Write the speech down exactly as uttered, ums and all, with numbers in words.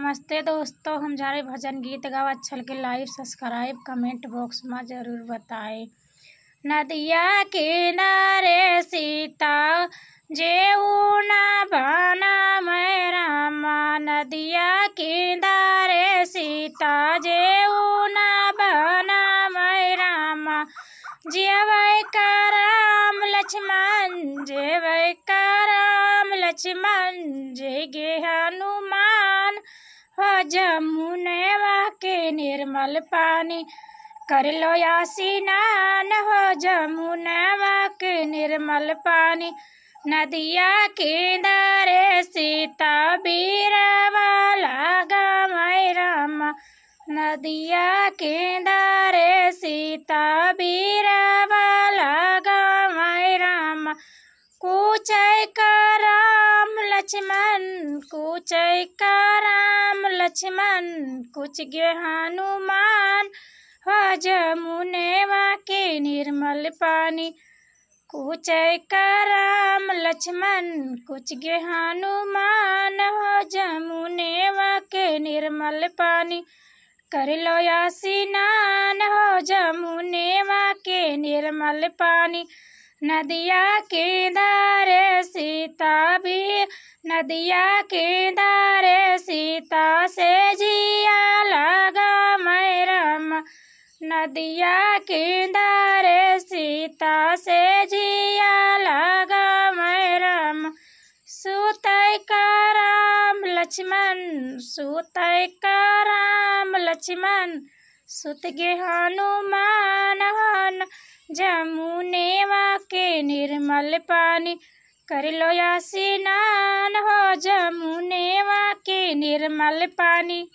नमस्ते दोस्तों, हम जा रहे भजन गीत गावा। अच्छा लगे like, subscribe, comment box में जरूर बताए। नदिया किनारे सीता जेऊ ना बना मैं रामा, नदिया किनारे सीता जेऊ ना बना मैं रामा। जेवै का राम लक्ष्मण, जेवै का राम लक्ष्मण, जेगे हनुमान। हो जमुनवा के निर्मल पानी, कर लो या स्नान, हो जमुनवा के निर्मल पानी। नदिया किनारे सीता बीरवा लागा मैं रामा, नदिया किनारे सीता बीरवा लागा मैं रामा। कुचै का राम लक्ष्मण, कुचै का राम लक्ष्मण, कुचगे हनुमान। हो जमुनवा के निर्मल पानी, कुचै का राम लक्ष्मण, कुचगे हनुमान। हो जमुनवा के निर्मल पानी, कर लो या स्नान, हो जमुनवा के निर्मल पानी। नदिया किनारे सीता भी, नदिया किनारे सीता सेजिया लागा मैं रामा, नदिया किनारे सीता सेजिया लागा मैं रामा। सुतै का राम लक्ष्मण, सुतै का राम लक्ष्मण, सुतगे हनुमान। हो जमुनवा के निर्मल पानी, कर लो या स्नान, हो जमुनवा के निर्मल पानी।